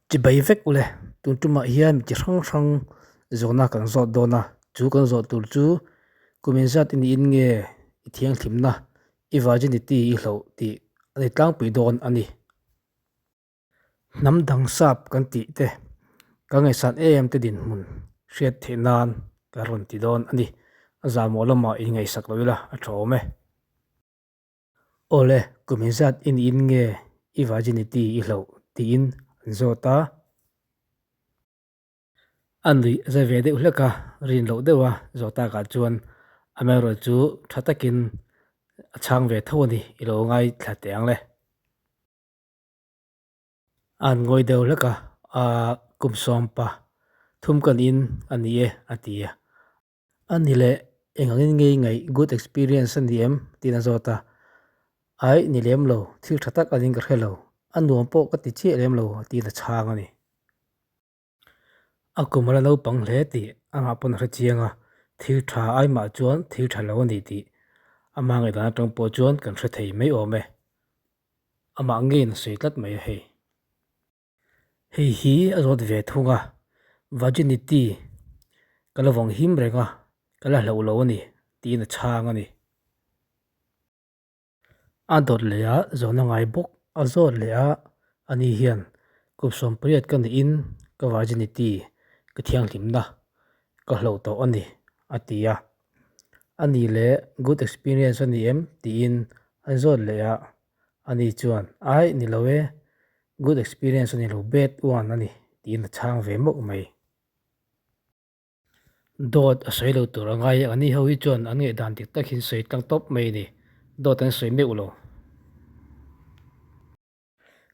Chibai vek ule, tun tumah hian mi chi hrang hrang zawhna kan zawt dawn a, chu kan zawh tur chu kum inzat i niin nge i thianghlimna, i virginity i hloh tih a ni tlangpui dawn a ni. Hnam dang sap kan tih te, kan ngaihsan em te dinhmun hriat theih nan kan rawn ti dawn a ni. A zahmawh lamah inngaihsak lo ila a tha awm e. Awle, kum inzat i niin nge i virginity i hloh tiin an zawt a. A nuih a za ve deuh hlek a, rin loh deuh a zawh takah chuan amaherawh chu tha takin a chhang ve tho a ni, i lo ngaithla teh ang le. A han ngawi deuh hlek a, Aa, kum sawmpa thum ka niin a ni e, a ti a. A ni leh, eng angin nge i ngaih good experience a ni em? tiin a zawt a. Aih, ni lem lo, thil tha tak anin ka hre lo, a nuam pawh ka ti chiah lem lo tiin a chhang a ni. A kum a la naupang hle tih amah pawn a hre chiang a, thil tha aimah chuan thil tha lo a ni tih ama ngaihdan atang pawh chuan kan hre thei mai awm e. Amah ngeiin a sawi tlat mai a hei. Hei hi a zawt ve thung a, Virginity ka la vawng him reng a, ka la hlauh lo a ni tiin a chhang a ni. A dawt leh a, zawhna ngai bawk a zawt leh a, ani hian kum sawmpariat ka niin ka virginity ka thianghlimna ka hloh tawh a ni a ti a. A ni leh good experience a ni em tiin an zawt leh a, ani chuan aih ni lo e, good experience a ni lo bad one a ni tiin a chhang ve mauh mai. Dawt a sawi lo tur a ngai a, ani ho hi chuan an ngaihdan dik tak hi an sawi tlang tawp mai a ni, dawt an sawi meuh lo.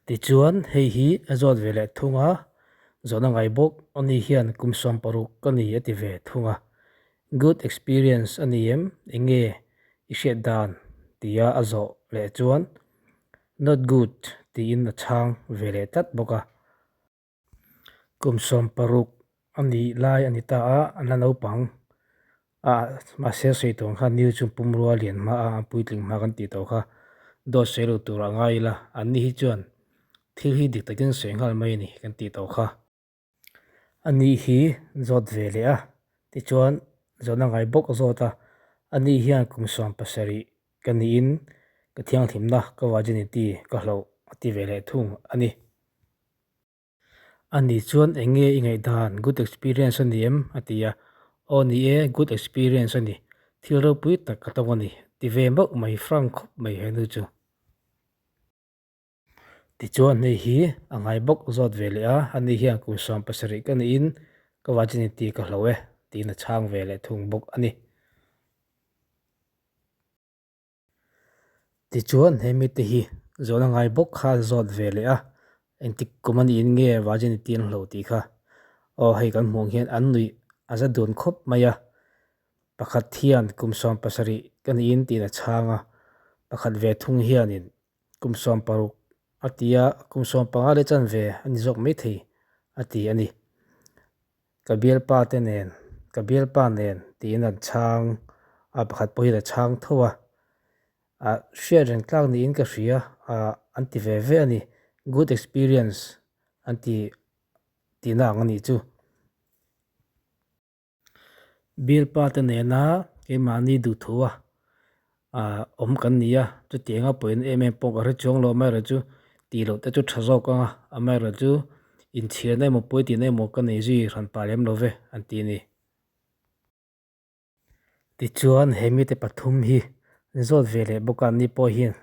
Tichuan hei hi a zawt ve leh thung a, zawhna ngai bawk ani hian kum 60 ka ni a ti ve thung a, good experience a ni em eng nge i hriat dan tia a zawh leh chuan not good tiin a chhang ve leh tlat bawk a. Kum 60 a nih lai a ni ta a, an la naupang a, mahse sawi tawh ang khan new chu pumrua lian hma a, an puitling hma kan tih tawh kha dawt sawi lo tur a ngai ila, an ni hi chuan thil hi dik takin sawi nghal mai a ni kan tih tawh kha. A ni hi zawt ve leh a, tichuan zawhna ngai bawk a zawt a, a ni hian kum 70 ka niin ka thianghlimna ka virginity ka hloh a ti ve leh thung a ni. A ni chuan eng nge i ngaihdan good experience a ni em? a ti a. Aw ni e, good experience a ni. Thil ropui tak ka tawng a ni. Ti ve mauh mai frank khawp mai he nu chu. Tichuan hei hi a ngai bawk zawt ve leh a, ani hian kum 70 ka niin ka virginity ka hloh e tiin a chhang ve leh thung bawk a ni. Tichuan he mite hi zawhna ngai bawk kha an zawt ve leh a, engtik kum a niin nge virginity an hloh tih kha. Aw hei kan hmuh ang hian an nuih a za dun khawp mai a, pakhat hian kum 70 ka niin tiin a chhang a, pakhat ve thung hianin kum 60 a ti a, kum 15 leh chanve a ni zawk maithei a ti a ni. Ka bialpa te nen, ka bialpa nen tiin an chhang a, pakhat pawh hian a chhang tho a, ah hriat reng tlak niin ka hria ah an ti ve ve a ni, good experience an ti tihna ang a nih chu. Bialpa te nena keimahni duhthu a ah awm kan ni a, chutianga pawhin em em pawh ka hre chuang lo amaherawhchu tih loh te chu tha zawk ang a, amaherawhchu inchhiarna emaw pawi tihna emaw ka nei zui hran pah lem lo ve an ti a ni. Tichuan he mite pathum hi an zawt ve leh bawk a, anni pawh hian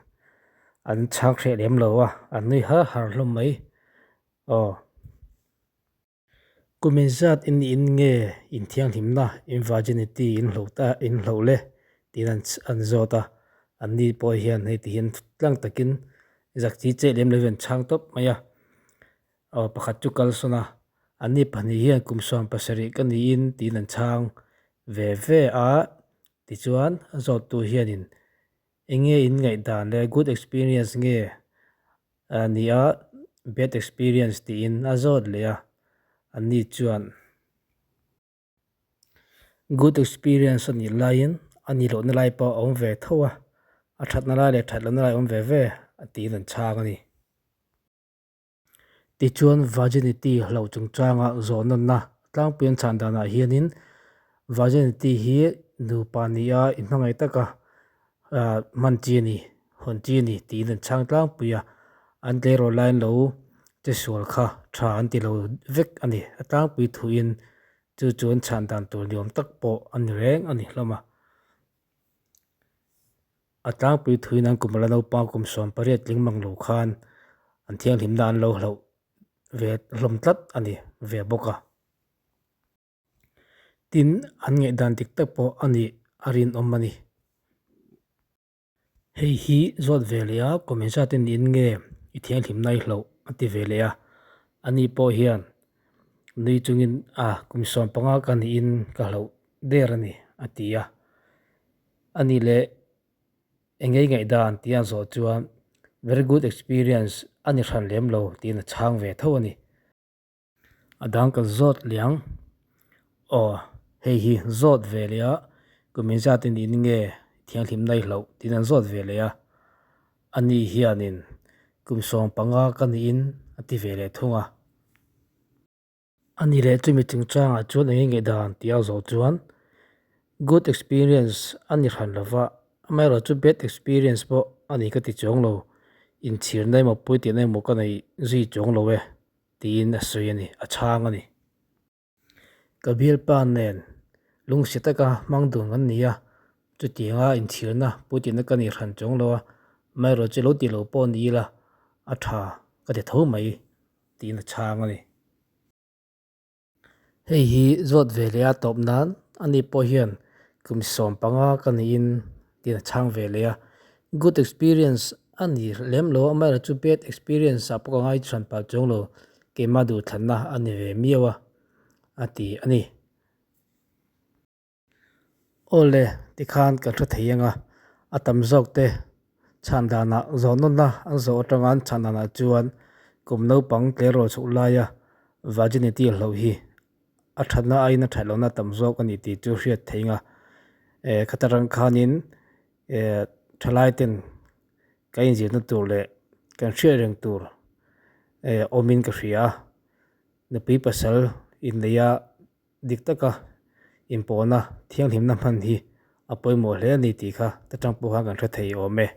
an chhang hreh lem lo a, an nui har har hlawm mai aw. Kum inzat in in nge in thianghlimna, in virginity in hloh ta in hloh le tiin an an zawt a, anni pawh hian hei ti hian tlang takin zak chi che lem lo hian an chhang tawp mai a, aw pakhat chu kal sawn a, anni pahnih hian kum 70 ka niin tiin an chhang ve ve a, tichuan a zawttu hianin eng nge in ngaihdan le good experience nge A ni a, bad experience tiin a zawt leh a, anni chuan good experience a nih laiin a nih lohna lai pawh a awm ve tho a, a thatna lai leh that lohna lai a awm ve ve a tiin an chhang a ni. Tichuan virginity hlauh chungchanga zawhnawnna tlangpui an chhan danah hianin virginity hi nupa nia inhmangaih taka hman chi a ni, hawn chi a ni tiin an chhang tlangpui a, an tleirawl laiin lo che sual kha tha an ti lo vek a ni. A tlangpui thuin chu chu an chhan dan tur ni awm tak pawh a ni reng a ni hlawm a. A tlangpui thuin an kum ala naupang kum 18 tling mang lo khan an thianghlimna an lo hlauh ve hlawm tlat a ni ve bawk a. Tin, an ngaihdan dik tak pawh a nih a rinawm a ni. Hei hi zawt ve leh a, kum engzat in niin nge i thianghlimna i hlauh a ti ve leh a. Ani pawh hian nui chungin a kum 15 ka niin ka hlauh der a ni a ti a. A nih leh eng ngei ngaihdan tih a zawh chuan very good experience a ni hran lem lo tiin a chhang ve tho a ni. A dang kan zawt leh ang. Aw, hei hi zawt ve leh a, kum inzat in in nge thianghlimna i hlauh tiin an zawt ve leh a. Ani hianin kum 15 ka niin a ti ve leh thung a. Ani leh chumi chungchangah chuan eng nge ngaihdan tih a zawh chuan good experience a ni hran lova, amaherawhchu bad experience pawh a ni ka ti chuang lo, inchhirna emaw puitihna emaw ka nei zui chuang lo e. Tiin a sawi a ni, a chhang a ni. Ka bialpa nen lungsi taka hmang dun kan ni a, chutianga inchhirna puitinna ka nih hran chuang lo a, amaherawhchu chu lo ti lo pawh ni ila a tha ka ti tho mai tiin a chhang a ni. Hei hi zawt ve leh a tawp nan ani pawh hian kum 15 ka niin tiin a chhang ve leh a, good experience a ni lem lo amaherawhchu chu bad experience ah pawh ka ngai chhuan pah chuang lo keimah duhthlanna a ni ve miau a a ti a ni. Awle tikhan kan hre thei ang a, a tam zawk te chhan danah zawhnawnna an zawh atanga an chhan danah chuan kum naupang tleirawl chhoh laia virginity hlauh hi a thatna aiin a that lohna tam zawk a ni tih chu hriat theih ang a. Eh khata rang khanin eh thalai ten kan inzirna tur leh kan hriat reng tur eh awmin ka hria a, nupui pasal inneih a. Dik taka inpawhna thianghlimna hman hi a pawimawh hle a ni tih kha ta tang pawh khan kan hre thei awm e.